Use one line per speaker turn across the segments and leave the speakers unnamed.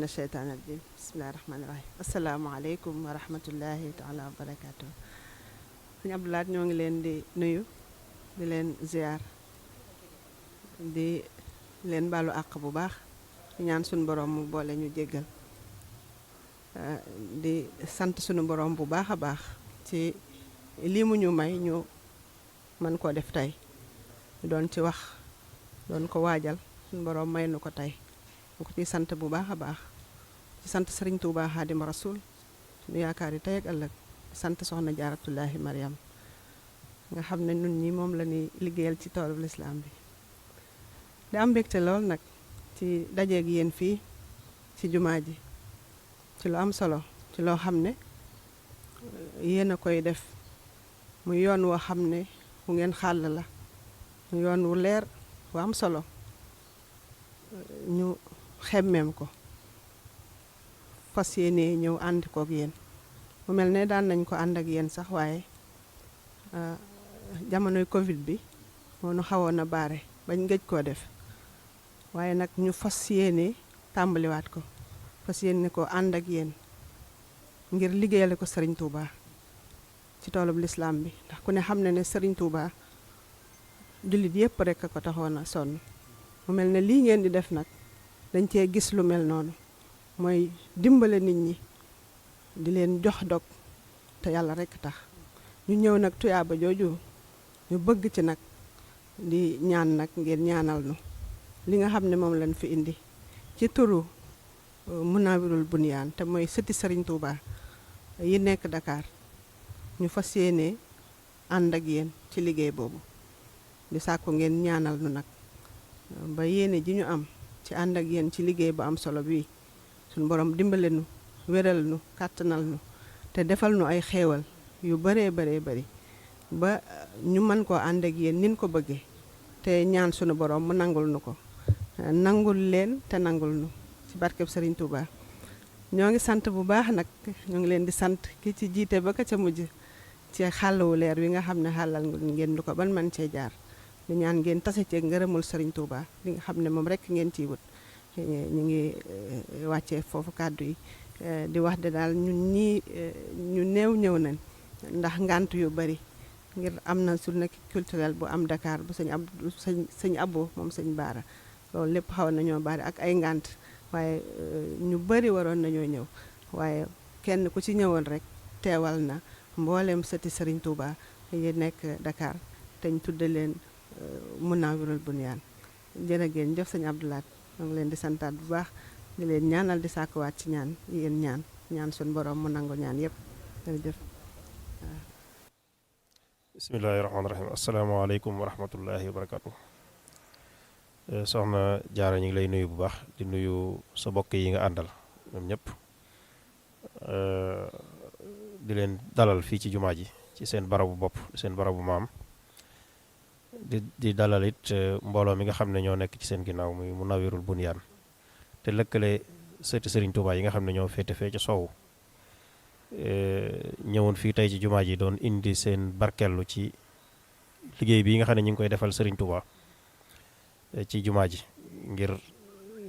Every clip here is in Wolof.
mina sheytaani rajim bismillahi rahmaani rahim asalaamaaleykum wa rahmatullahi taala wa barakaatu. Sëñ Abdou Lahad ñoo ngi leen di nuyu di leen ziar di leen baalu àq bu baax di ñaan suñu borom mu boole ñu jéggal di sant suñu borom bu baax a baax ci lii mu ñu may ñu mën koo def tey ñu doon ci wax doon ko waajal suñu borom may nu ko tey ñu ko ciy sant bu baax a baax ci sant Serigne Touba Xaadimu Rasuul suñu yaakaar yi tey ak ëllëg sant soxna Jaaratullaahi Mariam nga xam ne nun ñi moom la ñuy liggéeyal ci toolu lislaam bi di am mbégte lool nag ci dajeeg yéen fii ci jumaa ji ci lu am solo ci loo xam ne yéen a koy def mu yoon woo xam ne wu ngeen xàll la mu yoon wu leer wu am solo ñu xemmeem ko fas yéene ñëw ànd kook yéen mu mel ne daan nañ ko ànd ak yéen sax waaye jamonoy Covid bi moo nu xawoon a baare bañ gëj koo def waaye nag ñu fas yéene tàmbaliwaat ko fas yéene ko ànd ak yéen ngir liggéeyale ko Serigne Touba ci toolub lislaam bi ndax ku ne xam ne Serigne Touba jullit yépp rek a ko taxoon a sonn mu mel ne lii ngeen di def nag dañ cee gis lu mel noonu mooy dimbale nit ñi di leen jox dog te yàlla rekk tax ñu ñëw nag tuyaaba jooju ñu bëgg ci nag di ñaan nag ngeen ñaanal nu li nga xam ne moom lañ fi indi ci turu Munawwirul Bunyaan te mooy sëti Serigne Touba yi nekk Dakar ñu fas yéene ànd ak yéen ci liggéey boobu di sàkku ngeen ñaanal nu nag ba yéene ji ñu am ci ànd ak yéen ci liggéey bu am solo bii suñu borom dimbale nu wéral nu kàttanal nu te defal nu ay xéewal yu baree bari ba ñu mën koo ànd ak yéen nin ko bëggee te ñaan sunu borom mu nangul nu ko nangul leen te nangul nu ci barkeb Serigne Touba ñoo ngi sant bu baax nag ñoo ngi leen di sant ki ci jiite ba ka ca mujj ci xàllawu leer wi nga xam ne xàllal ngeen du ko ban man cee jaar di ñaan ngeen tase ceeg ngërëmul Serigne Touba li nga xam ne moom rek ngeen ciy wut ñu ngi wàccee foofu kàddu yi di wax de daal ñun ñii ñu néew ñëw nañ ndax ngant yu bari ngir am na journée culturelle bu am Dakar bu sëñ Abo moom sëñ Baara loolu lépp xaw nañoo bari ak ay ngant waaye ñu bari waroon nañoo ñëw waaye kenn ku ci ñëwoon rek teewal na mboolem sëti Serigne Touba yi nekk Dakar te ñu tudde leen Munawwirul Bunyaan jërë ngeen jëf sëñ Abdou Lahad maa ngi leen di santaat bu baax di leen ñaanal di sàkkuwaat ci ñaan yéen ñaan suñu borom mu nangu ñaan yépp jërëjëf waaw.
bismillaahi rahmaani rahiim asalaamaaleykum wa rahmatullahi wa barakaatu. soxna Jaara ñu ngi lay nuyu bu baax di nuyu sa bokk yi nga àndal ñoom ñëpp di leen dalal fii ci jumaa ji ci seen barabu bopp seen barabu maam di dalal it mbooloo mi nga xam ne ñoo nekk ci seen ginnaaw muy Munawwirul Bunyaan te lëkkale sëti Serigne Touba yi nga xam ne ñoo féete fee ca soowu ñëwoon fii tey ci jumaa ji doon indi seen barkellu ci liggéey bi nga xam ne ñu ngi koy defal Serigne Touba ci jumaa ji ngir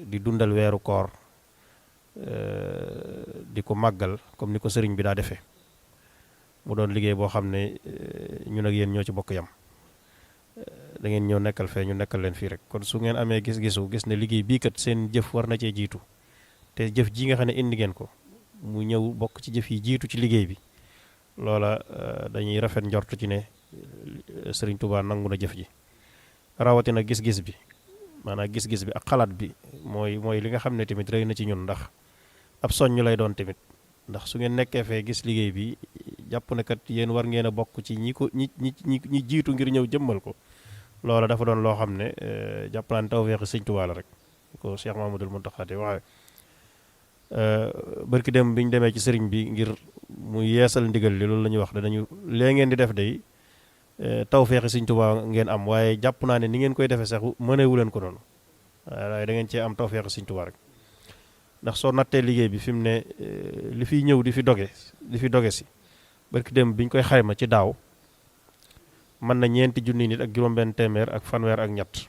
di dundal weeru koor di ko màggal comme ni ko sëriñ bi daa defee mu doon liggéey boo xam ne ñun ak yéen ñoo ci bokk yam da ngeen ñëw nekkal fee ñu nekkal leen fii rek kon su ngeen amee gis ne liggéey bii kat seen jëf war na cee jiitu te jëf ji nga xam ne indi ngeen ko mu ñëw bokk ci jëf yi jiitu ci liggéey bi loola dañuy rafet njort ci ne Serigne Touba nangu na jëf ji rawatina gis-gis bi maanaam gis-gis bi ak xalaat bi mooy li nga xam ne tamit rëy na ci ñun ndax ab soññ lay doon tamit ndax su ngeen nekkee fee gis liggéey bi jàpp ne kat yéen war ngeen a bokk ci ñi jiitu ngir ñëw jëmmal ko loola dafa doon loo xam ne jàpp naa ne tawfeexi Sëñ Tuubaa la rek ko Cheikh Mamadou Mountakha waxee barki dem bi ñu demee ci sëriñ bi ngir mu yeesal ndigal li loolu la ñuy wax danañu lee ngeen di def day tawfeexi Sëñ Tuubaa ngeen am waaye jàpp naa ne ni ngeen koy defee sax mënewu leen ko noonu waaye da ngeen cee am tawfeexi Sëñ Tuubaa rek ndax soo nattee liggéey bi fi mu ne li fiy ñëw di fi doge si barki dem bi ñu koy xayma ci daaw mën na 4 junni nit ak juróom-benn téeméer ak fanweer ak ñett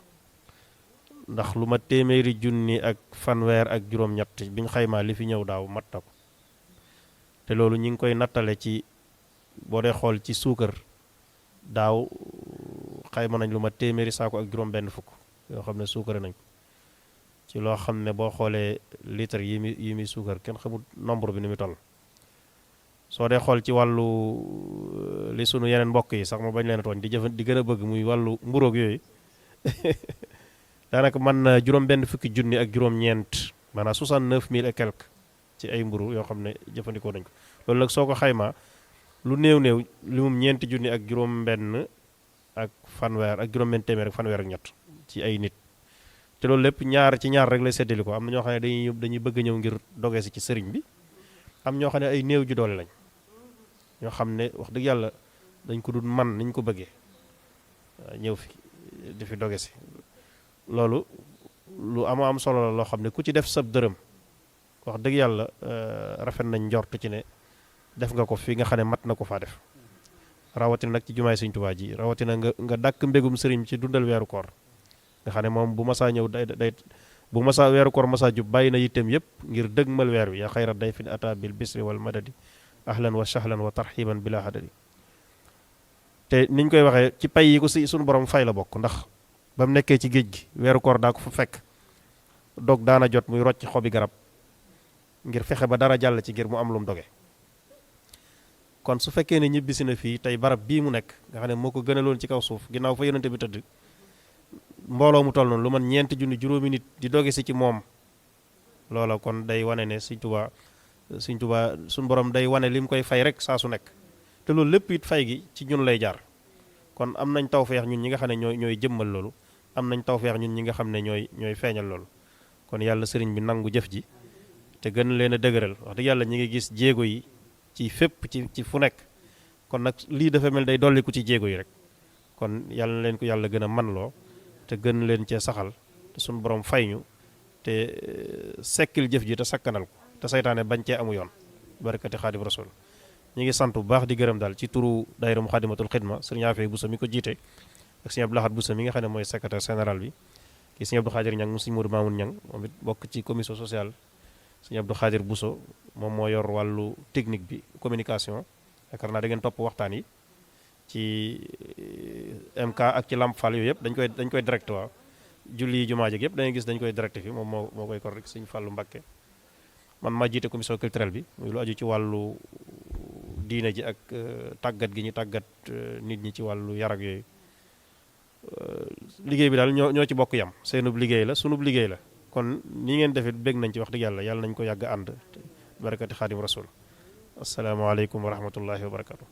ndax lu ma téeméeri junni ak fanweer ak juróom-ñett biñ xaymaa li fi ñëw daaw mat na ko te loolu ñi ngi koy nattale ci boo dee xool ci suukar daaw xayma nañ lu ma téeméeri saako ak juróom-benn fukk yoo xam ne suukare nañ ko ci loo xam ne boo xoolee litre yi muy suukar kenn xamul nombre bi ni mu toll. soo dee xool ci wàllu li sunu yeneen mbokk yi sax ma bañ leen a tooñ di gën a bëgg muy wàllu mburoog yooyu daanaka mën na juróom-benn fukki junni ak juróom-ñeent maanaam 69 000 et quelque ci ay mburu yoo xam ne jëfandikoo nañ ko loolu nag soo ko xaymaa lu néew li mum ñeenti junni ak juróom-benn ak fanweer ak juróom-benn téeméer ak fanweer ak ñett ci ay nit te loolu lépp ñaar ci ñaar rek lay seddali ko am na ñoo xam ne dañuy bëgg ñëw ngir doge si ci sëriñ bi am ñoo xam ne ay néew ju doole lañ ñoo xam ne wax dëgg yàlla dañ ko dul man niñ ko bëggee ñëw fi di fi doge si loolu lu am solo la loo xam ne ku ci def sab dërëm wax dëgg yàlla rafet nañ njort ci ne def nga ko fi nga xam ne mat na ko faa def rawatina nag ci jumaay Sëriñ Tuubaa ji rawatina nga dàkk mbégum sëriñ ci dundal weeru koor nga xam ne moom bu masaa ñëw day bu masaa weeru koor masaa jub bàyyi na yitteem yëpp ngir dëgmal weer wi yaa xayra day fin ata bil bisri wal madadi ahlan wa sahlan wa tarxiban bila hadadi te niñ koy waxee ci pay yi ko si suñu borom fay la bokk ndax ba mu nekkee ci géej gi weeru koor daa ko fa fekk dog daana jot muy rocc xobi garab ngir fexe ba dara jàll ci ngir mu am lu mu doge kon su fekkee ne ñibbisi na fii tey barab bii mu nekk nga xam ne moo ko gënaloon ci kaw suuf ginnaaw fa yonente bi tëdd mbooloo mu toll noonu lu man ñeenti junni juróomi nit di doge si ci moom loola kon day wane ne Sëriñ Tuubaa suñu borom day wane li mu koy fay rek saa su nekk te loolu lépp it fay gi ci ñun lay jaar kon am nañ tawfeex ñun ñi nga xam ne ñooy jëmmal loolu am nañ tawfeex ñun ñi nga xam ne ñooy feeñal loolu kon yàlla sëriñ bi nangu jëf ji te gën leen a dëgëral wax dëgg yàlla ñi ngi gis jéego yi ci fépp ci fu nekk kon nag lii dafa mel day dolliku ci jéego yi rek kon yàlla na leen ko yàlla gën a man loo te gën leen cee saxal te suñu borom fay ñu te sekkil jëf ji te sakkanal ko te saytaane bañ cee amu yoon barakati xaadim rasul ñu ngi sant bu baax di gërëm daal ci turu daayira Muxaddamatul Xidma sëriñ Afee Buso mi ko jiite ak sëriñ Abdou Lahad Buso mi nga xam ne mooy secrétaire général bi kii sëriñ Abdou Xaadir Ñang mu sëriñ Moodu Maamun Ñang moom it bokk ci commission sociale sëriñ Abdou Xaadir Buso moom moo yor wàllu technique bi communication yaakaar naa da ngeen topp waxtaan yi ci MK ak ci Lamp Fall yooyu yëpp dañ koy direct waaw julli jumaa ji yëpp dañuy gis dañ koy direct fi moom moo koy kor rek sëriñ Fallu Mbakke man maa jiite commission culturelle bi muy lu aju ci wàllu diine ji ak tàggat gi ñu tàggat nit ñi ci wàllu yar ak yooyu liggéey bi daal ñoo ci bokk yam seenub liggéey la sunub liggéey la kon ni ngeen defit bég nañ ci wax dëgg yàlla nañ ko yàgg ànd barakati xaadim rasul asalaamaaleykum wa rahmatullahi wa barakatu